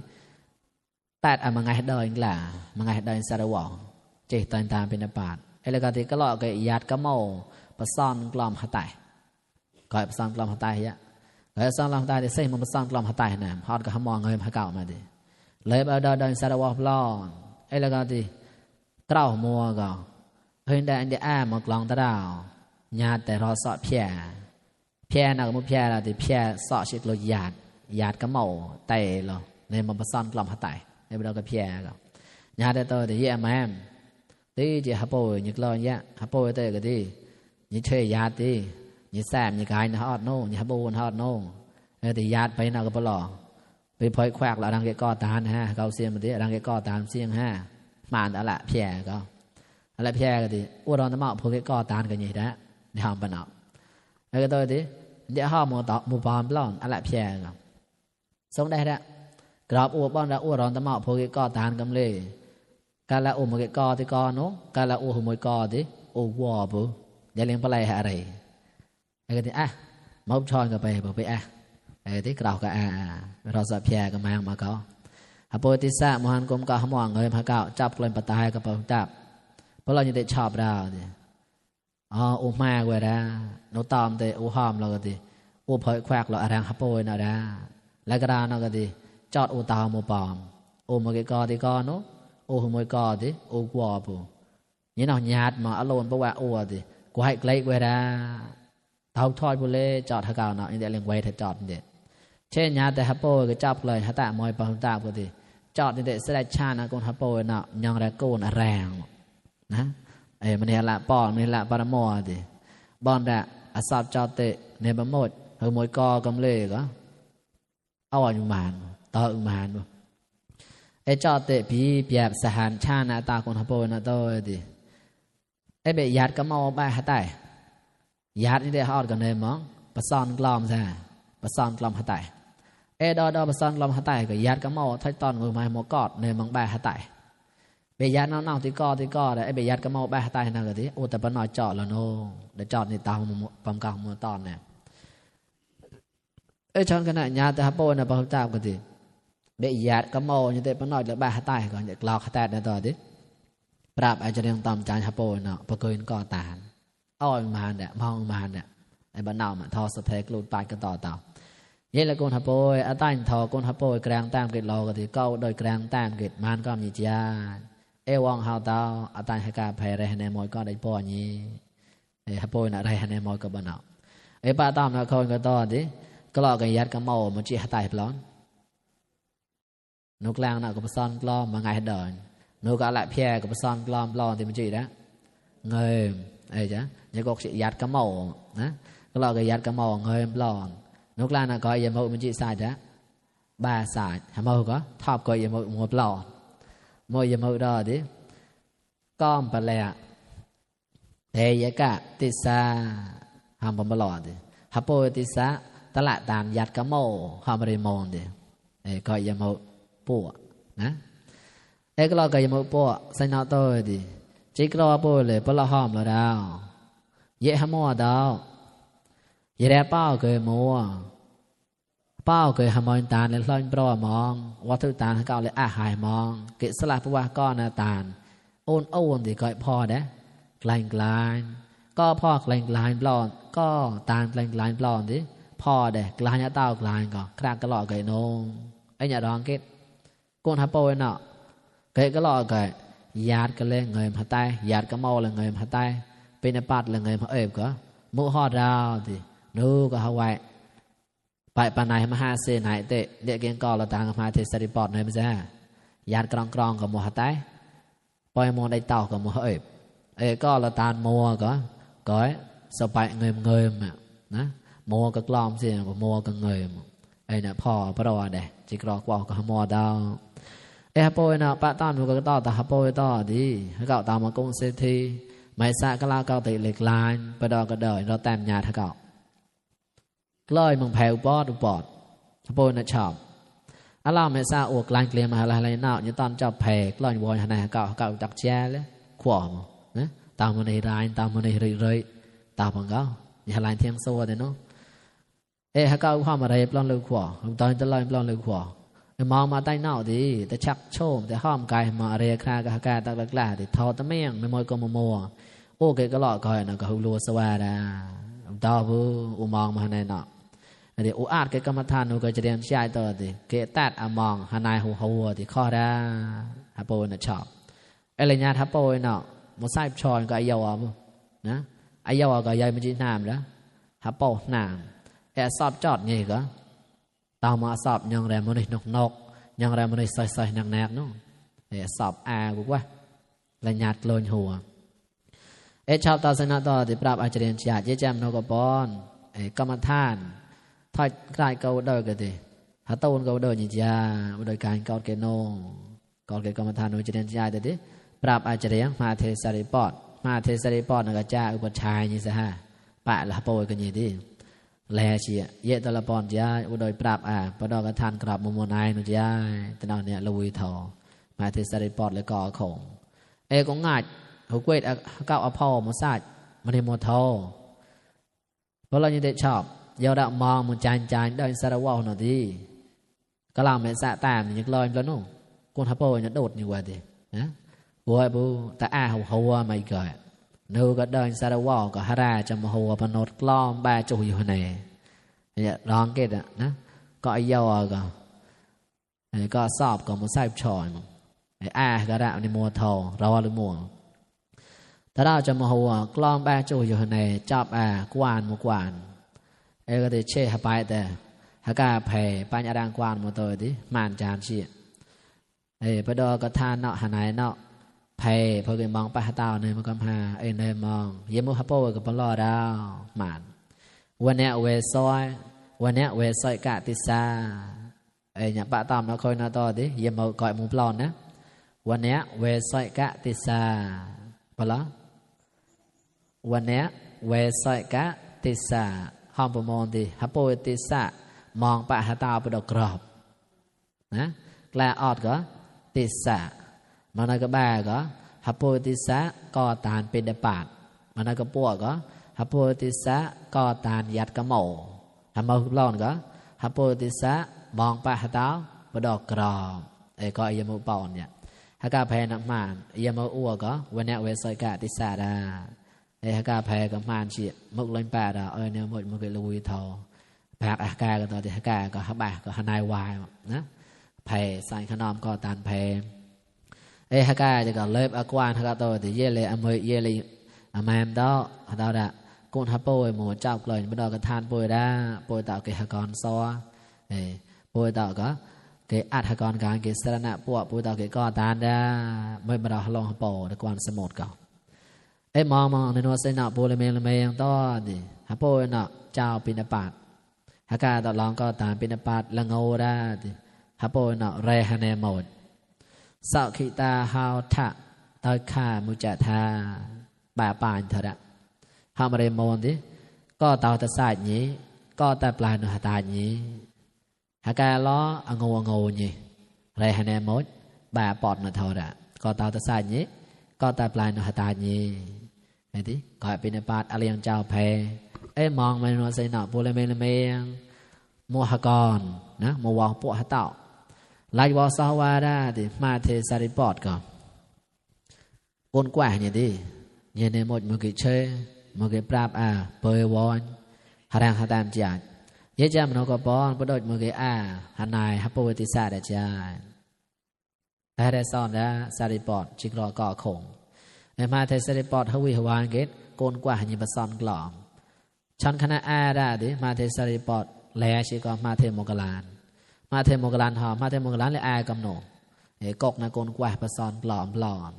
ตัดมาไงดอยล่ะมาไงดอยสารวะเจตตามเป็นปาดแล้วก็ที่ก็ลอก็ญาติก็เมาปะซ่อนกลอมหะไตก็ปะซ่อนกลอมหะไตยะแล้วซ่อนกลอมหะไตได้เส้นมันปะซ่อนกลอมหะไตน่ะฮอดก็หะมองเงยหะเก่ามาดิเลยเอาดอยสารวะล้อนแล้วก็ที่เต้ามัวก็เพิ่นได้อันเดียมากลองตะดาวญาติแต่รอสอดเพียน่ะก็มุเพียล่ะที่เพียสอดชิดโลญาติ ญาติก็เมาไตเหรอในมันบ่ซ่อนกล่อมหาไตในบ่ก็เพียก็ญาติโตที่แย่แม่มที่จะหาโปยึกลอยะหาโปเตก็ดีนี่เทญาตินี่แซมนี่กายนะฮอดโนนี่หาโบนฮอดโนที่ญาติไปน่ะก็บ่หลอไปพอยแขวกแล้วดังแกก็ตานฮะเกาเสียมติดังแกก็ตานเสียงฮะมานอะละเพียก็อะละเพียก็ดีอุดรตะเมาพวกแกก็ตานกันนี่ดะนี่หอมปะเนาะแล้วก็ตัวดิเดี๋ยวหอมตอหมู่ปอมปล้อนอะละเพียก็ส่งได้ละกรอบอุบ่อนละอุดรตะเมาพวกแกก็ตานกำเลยกาละอุมแกก็ที่ก็เนาะกาละอุหมวยก็ติโอวอบุอย่าเลี้ยงปลาไหลอะไรแล้วก็ดิอ่ะมอบชอนก็ไปบ่ไปอ่ะที่กล่าวกับเราสับแพรกับแมงมาเขาหาโปติสะมหันกรมก็หมองเงยพระเก่าจับกลนปตายกับปจับเพราะเรายังได้ชอบเราเนี่ยอุมาเวลาโนตอมแต่อุหอมเราก็ดีอุเพยแควกเราอะไรหาโปยน่ะนะแล้วก็ดาเราก็ดีจอดอุตาโมปอมอุมเกกอที่กอโนอุหมวยกอที่อุกวอปูนี่เราหยาดมาอโลนเพราะว่าอุดิกูให้ไกลเวลาเท่าทอดบุเล่จอดทะเก่าเนาะอินเดียเลี้ยงไว้ถ้าจอดเด็ดเช่นญาติฮัปโปก็จับเลยฮัตตามอยปะตาก็ดีจอดเด็ดเสด็จชาตินะคนฮัปโปเนาะยังระโกนแรงนะมันเนี่ยละปอนมันละปารมอดิบอนดะอาสาบจอดเตะในบะหมดเฮมวยกอกำเล่ก็เอาอยู่มานต่ออยู่มานจอดเตะผีเปียบสหารชาตินะตาคนฮัปโปนะโตดิเบยญาติก็มาบ้าฮัตไตญาตินี่ได้ฮอดกันเลยมั้งประสานกลอมซะประสานกลอมหาไตดอประสานกลอมหาไตก็ญาติก็มาท้ายตอนงูไม้หมอกอดในมังบ้าหาไตเบญาติน้องที่กอได้เบญาติก็มาบ้าหาไตนั่นก็ดิโอ้แต่ปนน้อยจอดแล้วโนเดี๋ยวจอดในตาปมกลางมือตอนเนี่ยชอนกันน่ะญาติฮัปโปน่ะปะตาก็ดิเบญาติก็มาอยู่แต่ปนน้อยแล้วบ้าหาไตก่อนจะกล่าวหาไตนั่นต่อดิปราบอาจจะเรียงตามจานฮัปโปเนาะปะเกินก่อตานอ้อยมาเนี่ยมองมาเนี่ยไอ้บ้านนอกมันทอสเปกลูดปานกันต่อเยละคนฮัปโปอาตันทอคนฮัปโปแกรงตามเกตรอก็ที่เก้าโดยแกรงตามเกตมันก็มีจ้าวองฮาวตาอาตันให้การแผ่ไรให้ในมอยก็ได้ปอนี้ฮัปโปน่ะไรให้ในมอยก็บ้านนอกป้าตามนะคนก็ต่อดิก็รอกันยัดกันเมามันจีฮัตไตพร้อนนกแรงน่ะก็ไปซ่อนกล้อมมาไงเดินนกอะไรเพียก็ไปซ่อนกล้อมปลอนที่มันจีนะเงยจ้ะยังก็สิยัดกระหม่อมนะก็เราก็ยัดกระหม่อมเงยปลอนนกลานะก็ยังมันจีสายจ้ะบาสายทำเอาก็ทอบก็ยังมันปลอนมวยยังมันดอดิก้อมปลาแหละเฮยกะติสาทำปลอดดิฮัปโปติสาตลาดตามยัดกระหม่อมฮามริมอนดิก็ยังมันปั่วนะก็เราก็ยังมันปั่วใส่หน้าโตดิจิกรอปเลยปลาหอมแล้วดาวเยะหมัวดาวเยะเป้าเกยมัวเป้าเกยหมอนตาเลยลอยปลามองวัตถุตาเก่าเลยหายมองเกศสลับปะวะก้อนนาตาลโอนที่ก่อยพอเด้กลายก็พ่อกลายปลอนก็ตาลกลายปลอนดิพ่อเด้กลายเต้ากลายก็ครากกระหล่อเกยนงไอ้เนี่ยร้องเกศก้นฮัปโปเนาะเกยกระหล่อเกยญาติก็เลยเงยมาใต้ญาติก็เมาเลยเงยมาใต้เป็นปัดเลยเงยมาก็มุฮอดเราดินู้ก็เอาไว้ไปปานไหนมาหาเสนไหนเตะเด็กเก่งก่อเราต่างมาเทสริปอดเลยไม่ใช่ญาติกรองกับมัวใต้ปล่อยมัวได้เต่ากับมัวก็เราตานมัวก็สบายเงยนะมัวก็กล้อมเสียงมัวก็เงยเนี่ยพ่อพระรอเด็กจิกรอกว่าก็มัวดาวฮัปโปน่ะป้าตามมันก็ต่อแต่ฮัปโปต่อดีให้เก่าตามมากงเศรษฐีไม่สะก็ลาเก่าติเหล็กลายไปดอกกระเดยเราแต้มยาถ้าเก่าเลยมึงแผ่อุปอดฮัปโปน่ะชอบอะไรไม่สะอวกลายเกลียมาอะไรเนาะอย่างตอนจับแผ่กลอยบอยขนาดเก่าตักแช่เลยขวบนะตามมันในรายตามมันในเลยตามมันก็อย่างไรเทียงโซ่เนาะฮักเก่าความอะไรปล้อนเลยขวบตอนจะลอยปล้อนเลยขวบมองมาใต้เน่าดีแต่ชักโชมแต่ห้อมกายมาเรียครากับกาตักละดิทอตะเมียงไม่มอยก็มัวโอ้เกก็หลอกคอยนะก็ฮูลัวสวาดาดาวบูอุมองมาในเนาะเดี๋ยวอาดเกกรรมฐานนูก็จะเรียนใช้ต่อดิเกตัดอมองฮานายหัวดิข้อดาฮัปโปน่ะชอบอะไรญาฮัปโปเนาะมุไซชอนก็อายาวนะอายาวก็ยายมันจีนามแล้วฮัปโปนามสอบจอดนี่ก็ต ตามมาสอบยังแรมมันนกยังแรมมันซอยๆหนักๆเนาะสอบกูว่าละหยาดโลนหัวชาวตาสนาต่อที่ปราบอาจารย์ชาติเยจมนกปอนกรรมฐานถ้อยกลายเกาเดอกันดิหาตูนเกาเดอยิ่งยาโดยการเกาเกโนเกาเกกรรมฐานอาจารย์ชาติดิปราบอาจารย์มาเทสริปอดมาเทสริปอดนักจ้าอุปชัยยิ่งสหปะละโปยกันยิ่งดิแลเชียเยตละปอนจ้าโดยปราบปดอกทานกราบมมนายนุจ้าตอนนี้ลุยทอมาเทสริปอดเลยก่อของก็ง่ายหัวเกวดเก้าอภอมซาดมันในโมทอเพราะเรายังได้ชอบยาวดามองมันจานได้สารวาวหน่อยดีก็เราไม่สะตามยังลอยแล้วนู่นคนฮับโปยังโดดอยู่ว่าดินะบัวบูแต่หัวไม่เกิดนูก็เดินสารวาวก็ฮาราจะมาหัวปนดกล้อมบาจุอยู่ในเนี่ยร้องเกตนะก็ไอยาวก็สอบก็มันใส่ชอยก็ได้ในโมทอรอหรือมัวถ้าเราจะมาหัวกล้องแบจูอยู่ในจับกวานมกวานก็จะเช่หไปแต่หากาเพย์ปัญญาดังกวานมาตัวดิมานจานเชี่ยพอดอกระทานเนาะหาไหนเนาะเพย์พอเกิดมองไปหาเต่าในมันก็พาในมองเยี่ยมฮับโป้กับปลอดาวหมานวันนี้เวซอยวันนี้เวซอยกะติซาเนี่ยปะตามเราคอยนาต่อดิเยี่ยมก่อยมุปลอนนะวันนี้เวซอยกะติซาปะละวันนี้เวสอยกะติสาห้องประมงดีฮับโปติสามองปะหาตาไปดอกกรอบนะแกลออดก็ติสามันก็แบก็ฮับโปติสาก็ตานเป็นเดปาดมันก็ปวก็ฮับโปติสาก็ตานยัดกระโมฮับมาลอนก็ฮับโปติสามองปะหาตาไปดอกกรอบก็ยามุปอนเนี่ยฮักกาแพนักมานยามุอัวก็วันนี้เวสอยกะติสาดาฮักกาแพกับมานเชี่ยมุกลอยแปดเนี่ยหมดมันก็ลุยทอแพกฮักกาก็ต่อที่ฮักกาก็ฮับบ่าก็ฮันนายวายนะแพใส่ขนมก็ตานแพฮักกาจะก็เล็บกวานฮักกาต่อที่เยเลอเมยเยเลแมมดอฮักดาดะกุนฮับโปยหมูจับเลยไม่ดอกกระทานโปยได้โปยต่อเกฮักกอนซอโปยต่อก็เกอัดฮักกอนการเกสระนะปวโปยต่อเกก็ตานได้ไม่มาดอกลองฮับโปตะกวนสมุดก็มองในนวสนาโปเลเมลเมยังต่อดิฮับโปเนาะเจ้าปินปาดฮักกาต่อรองก็ตามปินปาดละโงได้ดิฮับโปเนาะเรฮันเนหมดสักขิตาฮาวทะตอยขามุจธาบาปานเถระฮามเรมอนดิก็เตาตะสายนี้ก็แต่ปลายนุหตานี้ฮักกาล้อโงนี้เรฮันเนหมดบาปอดมาเท่าระก็เตาตะสายนี้ก็แต่ปลายนุหตานี้ไอ้ที่ก่อยเป็นปาดอะไรยังเจ้าแพมองมันว่าใส่หนอปูเลเมลเมงมัวหกรนะมัววอปวหะเต่าไล่วอสาวาได้ดิมาเทสาริปอดก่อนกนกว่าอย่างนี้ยันในหมดมือกิเชมือกิปราบเปย์วอนหารังหาตามจัดเยอะจำนกปอนประดดมือกิหานายฮับปวติศาสตร์จ้าแต่ได้สอนแล้วสาริปอดจิกรอก่อคงมาเทสริปอดฮวิฮวานเกตโกนกว่าหิบะซอนกล่อมชั้นคณะได้ดิมาเทสริปอดแลชิก็มาเทโมกลานมาเทโมกลานหอมาเทโมกลานเลยกำโนกกนะโกนกว่าปะซอนกล่อมหลอน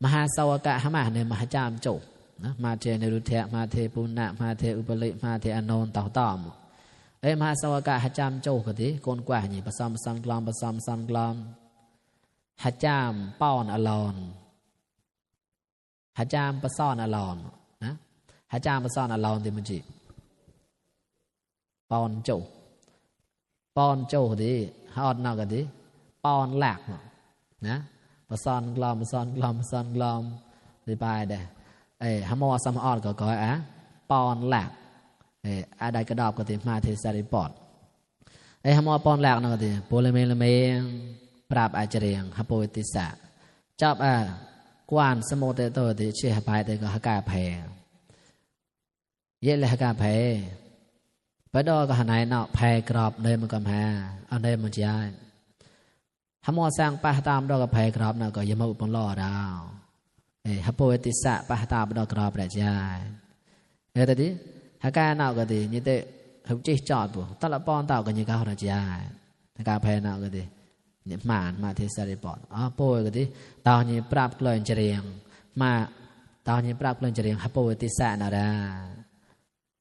มหาสาวกะหมาในมหาจามจุนะมาเทเนรุเทะมาเทปุณณะมาเทอุปลิมาเทอนนต่อต่อมมหาสาวกะหจามจุกติโกนกว่าหิปะซอมซอนกล่อมปะซอมซอนกล่อมหจามป้อนอลอนหจามปะซ่อนอลอนนะหจามปะซ่อนอลอนที่มันจีปอนโจดิฮอดนอกกันดิปอนหลักนะปะซ่อนกลอมปะซ่อนกลอมปะซ่อนกลอมดีไปเด้ฮามอซัมออดก็ก้อยปอนหลักได้กระดอบก็ติมาเทสาริปอดฮามอปอนหลักนอกกันดิโปเลเมลเมงปราบอาจเรียงฮับโปติสะจับกวานสมุทรตัวที่เชื่อไปแต่ก็ฮักกาแพเยอะเลยฮักกาแพไปดอก็หันไหนเนาะแพกรอบเนยมันก็แพเอาเนยมันจะฮัมมอสร้างปะตามดอกก็แพกรอบเนาะก็ยมาอุปนล่อดาวฮับโปติสะปะตามดอกกรอบได้ใจแต่ดิฮักกาเนาะก็ดีนี่เต ហុជីចតពុតលប៉នតោកញីកោរជាតកាផែណៅក៏ទេនេះមកទេសារីបតអពោក៏ទេតោញីប្រាប់ក្លែងច្រៀងមកតោញីប្រាប់ក្លែងច្រៀងហពោតិសាណារា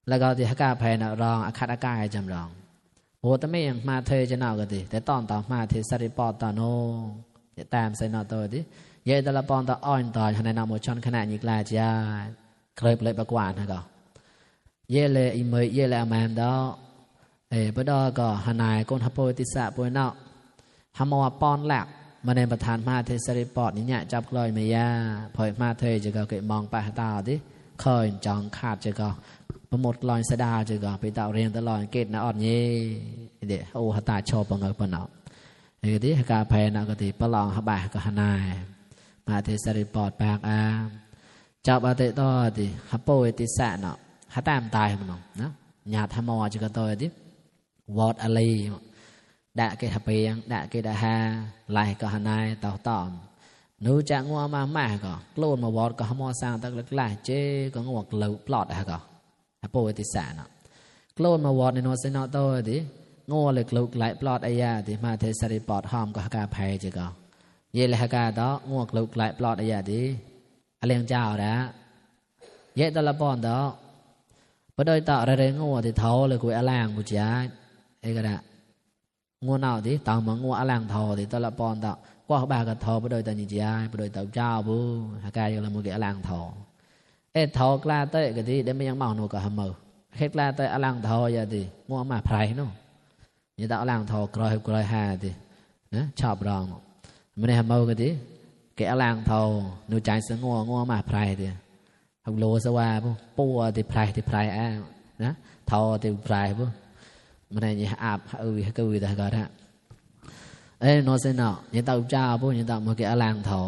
แล้วก็ที่ฮักกาแพนรองอคัดอากาจำลองโอ้แต่ไม่ยังมาเทจะนอกก็ดีแต่ตอนต่อมาที่สริปอตต่อโนจะตามใส่นอตัวดิเยตละปอนต่ออ้อยต่อในนามชนขณะยิกลาจ้าเคยเลยประกวาดนะก็เยเลยอิมเยเลยอามามดอปดอก็หนายก้นฮับโปติสะปวยนอกฮามอปอนหลักมาในประธานมาเทสริปอตนี่เนี่ยจับกลอยเมียพอยมาเทจะก็เกิดมองไปตาดิเคยจองขาดจะก็ประมดลอยสดาจะก็ไปต่อเรียนตลอดเกตนะอ่อนเย่เดี๋ยวโอ้หตาชอบปังเงยปนเอาไอ้ที่กาแพนก็ตีปลองหบ่าก็หนายมาเทสริปอตปากอาจับอาเตต่อดิฮับโปติสะเนาะฮัตามตายมันนะญาติฮามอจะก็ต่อดิวอดอะไรดะเกตเปียงดะเกตฮาไล่ก็หนายต่อต่อนูจะงัวมาแม่ก็โกลนมาวอดก็ฮามอสร้างตะลึกไล่เจก็งวกเหลวปลอดก็ฮับโปติสะเนาะโกลนมาวอดในโนเซนอโตดิงัวเลยกลุกไหลปลอดอายาดิมาเทสริปอตหอมก็ฮักกาไพจะก็เยลฮักกาต่องัวกลุกไหลปลอดอายาดิเลี้ยงเจ้านะเยตละปอนต่อพอโดยต่อเรื่องงัวที่เท้าเลยคุยอลางบุญญาเอกระงัวเน่าที่ต่างมังงัวอลางทอที่ตละปอนต่อกว่าบากับทอพอโดยต่อนิจายพอโดยต่อเจ้าบุฮักกาอยู่ละมุกอลางทอทอกลาเตะก็ที่ได้ไม่ยังเมาโนก็ฮัมเมอร์เฮกลาเตะอลางทอยาดิงัวมาไพรโน่ยี่ต่ออลางทอกรอยหาดินะชอบรองไม่ได้ฮัมเมอร์ก็ที่แกอลางทอนูใจสงัวมาไพรดิฮักโลสว่าปูติไพรนะทอติไพรปุ๊มันอะไรยี่อาบฮักแต่ก็ได้โนเซนอยี่ต่อเจ้าปุ๊ยี่ต่อมาแกอลางทอ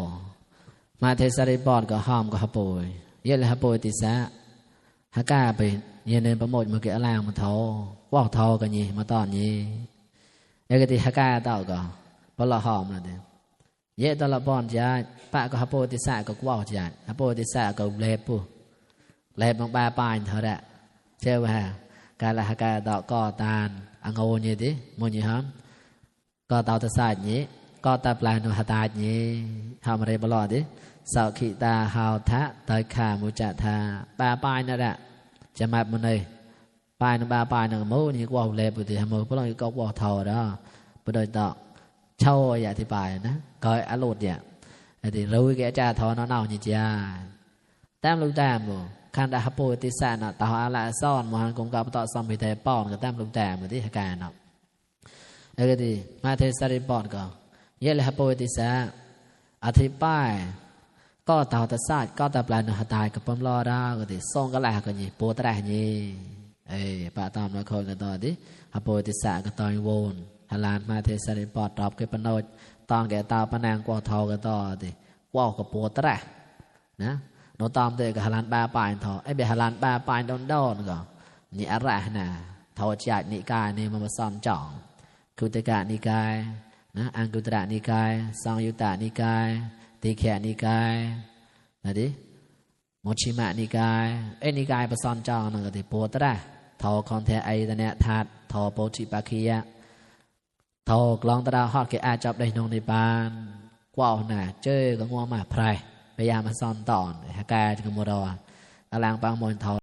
มาเทสริปอดก็หอมก็ฮับโปยเยอะเลยฮับโปยติสะฮักกาไปเย็นเดินประโมทมาแกอลางมาทอว่าทอกันยี่มาตอนยี่เอกติฮักกาต่อก็พอละหอมแล้วเดียวเยอะตลอดปอนจ้าปะก็ฮับโปติสะก็ว่าจ้าฮับโปติสะก็เล็บปุ๊เล็บบางปลาปานเท่าไรเชื่อว่าการละฮักกาต่อก็ตาลอังโงยี่ดิมวยยี่ห้อมก็ต่อตะสายยี่ก็ตาปลายนุหตายี่ทำอะไรบลอดิสาวขีตาหาวทะตอยขามุจทาปลาปานนั่นแหละจะมาบนเลยปลายนปลาปานหนึ่งมูนี่ก็ว่าเล็บปุถิธรรมพวกเราก็ว่าเท่าแล้วไปโดยต่อเช่าอย่าที่ปลายนะก็อารมณ์เนี่ยที่รู้แกจ้าทอน้องนี่จ้าตามลูกตามบ่คันดาฮับโปติสะเนาะต่ออาละซ่อนมันคงกับต่อซัมพิเตป้อนก็ตามลูกตามเหมือนที่การเนาะแล้วก็ที่มาเทสริปอนก็เยลฮับโปติสะอธิบายก็ต่อตะซาดก็ตะปลายนหตายกับปมรอดาก็ที่ส่งก็แหละก็นี่โปตระนี่ปะตามมาคนกันต่อดิฮับโปติสะก็ต่อยวนฮาลานมาเทสริปอนตอบกับปนโนตอนแกตาปนางกว่าทอกันต่อดิว่ากับโปตระนะโนตามเตะกับฮาลานบาปายทอเบฮาลานบาปายดอนก็นี่อะไรนะทอจัดนิกายนี่มาซ้อมจ่องกุตกะนิกายนะอังกุตระนิกายสังยุตตานิกายติแขนิกายนะดิโมชิมะนิกายนิกายประซ้อมจ่องนั่นก็ที่โปตระทอคอนเทไอตะเนธาตุทอโปชิปาคียะทอกลองตะดาฮอดแกอาจับได้นงในบ้านกว่าหน่ะเจอก็งัวมาไพรพยายามมาซ้อนต่อฮักกาจะกมรออลางปางมนทอ